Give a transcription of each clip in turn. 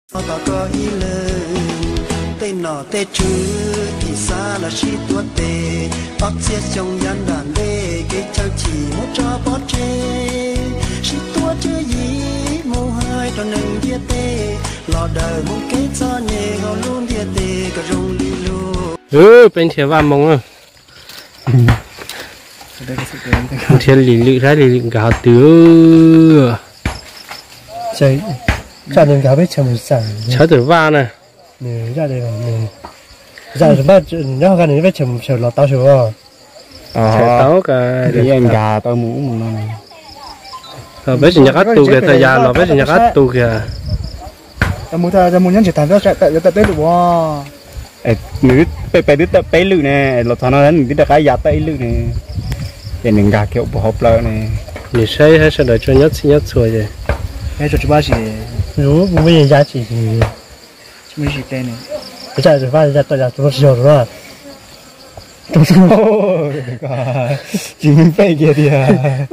Tos koj ib leeg, tej nom tej tswv kis xav los sib tuav tes, ob txhiab xyoo yav nram ntej kev chaw chim muab tso pov tseg, sib tuav tswv yim mus hais rau neeg ntiaj teb, los daws mus kev txom nyem hauv lub ntiaj teb kom zoo li lug. Peb nrhiav vaj moo, nrhiav lim lwm saib lim lwm nkag hov twg. Zaj no nkag peb chaw mus xaws. Tshawb tus vaj na. Nws zaj, nws zaj nyob hauv nws peb chaw mus xaws los tau xwb os. Tau ka, nkag tau mus ub mus no. Peb tsis nco qab tu kiag, thaum yav los peb tsis nco qab tu kiag. Nws peb peb twb tawm peb lwm ne, los txog no nws twb rov qab ya tawm ib lwm ne, ces nws nkag kiag puag hauv plaws ne. Nws saib saib sawv daws tsuas nyob txhij nyob txhua ces. Mus ya tsis, tsis vaj ya tawm ya tsis yog na. Tsis meej pem kiag tiag.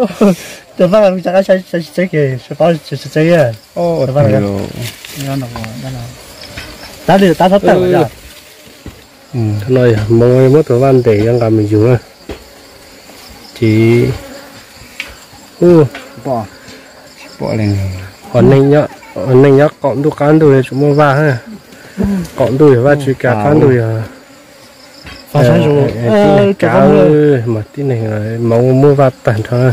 Tus vaj mus rov qab saib tsis txeeb kiag, paub tsis txeeb. Tab li tab thob tawm. Thaum no moo muab tus vaj ntes yuav nqa mus yug na. Ces hu, neeg nyob qaum ntuj qab ntuj tsuas muaj vaj, qaum ntuj yog vaj tswv kav qab ntuj yog kav, mas tib neeg moo muab vaj tag nrho.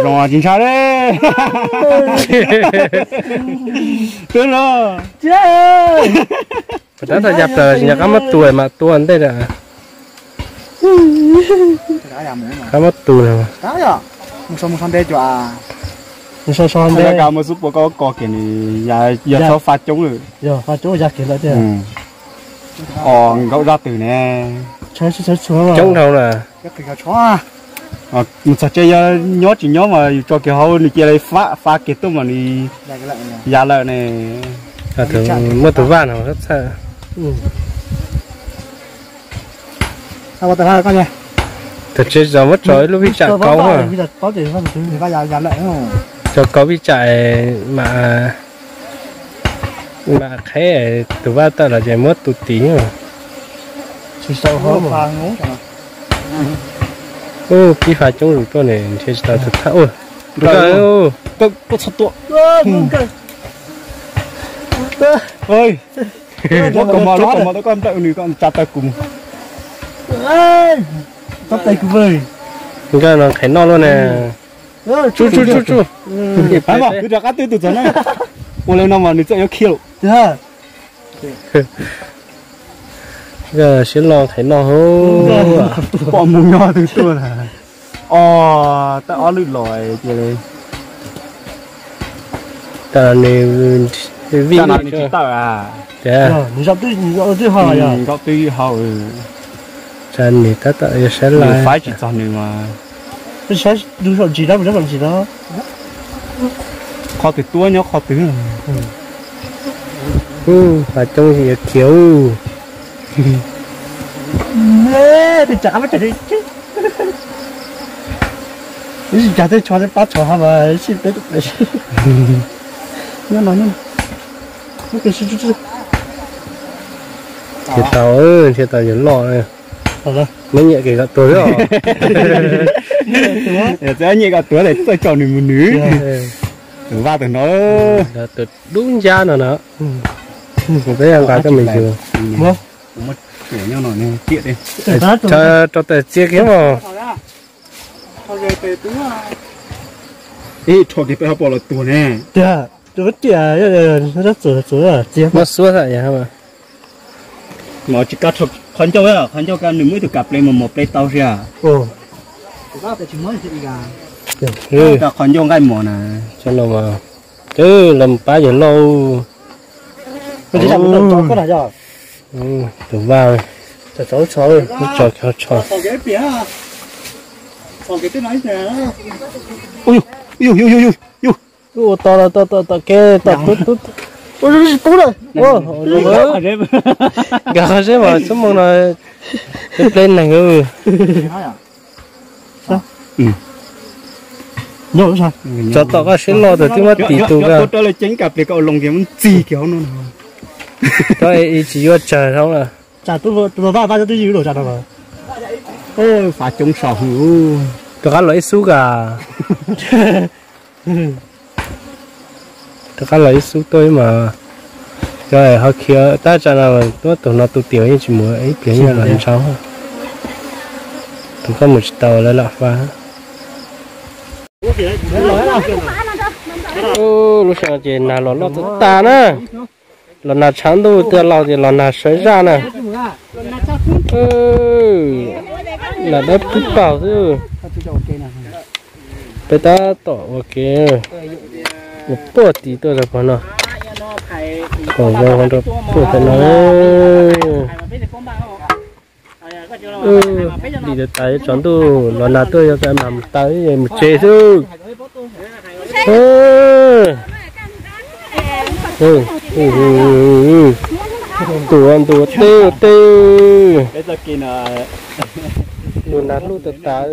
Zoo tsis ntshai li. Twb los, tab tom ya plaws tsis nco qab muab tua mas tua ntej lawm. Qab muab tus no. Mus so mus so nte. Mus so so nte. Mus xub puas koj kos kiag nws, yog txhob fa coob lawm. Yog fa coob ya kiag lawm tiag. Os, nkaum zaj twg ne? Coob dhau na. Mus txog tsev yog nyob tsis nyob mas yus tso kiag hauv nws cia li fa kiag tuaj mas nws ya lawm ne. Muaj tus vaj no txhawj. Tam tsev zos muab tso ib lub vij tsam kauv, tso kauv vij tsam mam qheb tus vaj tawm los ces muab tus tid. Ub, pib fa coob zus tuaj ne, nrhiav tsis tau tus thawj. Ua, koj txhob tua. Koj mos lub kaus mom tau koj nplawm nws, koj tsa taw kuv mus. Nkawd no qheb noj luaj ne. Tsuj tsuj tsuj tsuj. Twb rov qab twb tus txog na. Ua li no mas nws txawm yuav khiav lawm. Siab loj qheb noj. Pom mus nyob twg tuaj na. Os, tawm ob lwm los cia li. Tam nws vij no nws tsis tawm a. Nkaum twb hau. Tsam nws tab tom yuav saib live, faib tsis txog nws mas. Saib saum ntsis na, saum ntsis na. Qhov twg tuaj nyob qhov twg. Ub, fa coob yuav khiav. Tej tsam qab, ib tsam tej tsho pab tsho ha mas sib peb nyob no nyob no. Nrhiav tau, nrhiav tau yawg loj. Muab nyiam kev kom tuag xwb os. Txawm nyiam kom tuag es txawj tso nws mus nws. Tus vaj tus no, tus dub ncab no na. Peb nqa coj mus yug. Rau tes txia kiag mas. Ib rho kiag peb ho pom los tuag ne. Muab xuab xwb yog. Mas tsis kab qhov ncauj, qhov ncauj nws muaj ib tug kav ple mas mos ple tau xwb. Qhov ncauj nqaij mos na. Los pab yawg loj. Tus vaj, lub tsho, lub tsho. Ua to, to, to, tom kev, tom tub, tub, tub na. Nkag qhov zeb mas txhua moo no ple neeg. Tsov tom koj siab loj tas twb muab tim tus ka. Tua rau lawv ceeb kas plis koj ua loo kiag muab ntxig kiag hauv no. Koj tsis yuav tsawg hauv na. Tsam tus vaj vaj twb ywj lus tsam no. Fav coob saum hwv. Rov qab los ib xub ka. Rov qab los ib xub tuaj ib mas. Cov ho khiav tab tsam no tuaj tus no tu tias yeej tsis mus ib pliag yeej los ntsauv. Tus koj mus tsis tau lawv lam fa. Lub sij hawm ces nag los loj tas tas na. Los nag tshav ntuj tiag, los ces los nag sawv zaj na. Nag dawb pib paug xwb. Peb tab tom ua ke ua puag tim tuaj rau pog no. Kom zoo rau puag tim no. Dim tas tas tshav ntuj los nag tuaj yog tas mas mus taw mus tsev xwb. Tus ntu ua teb ua teb. Tus nag lub tas tas.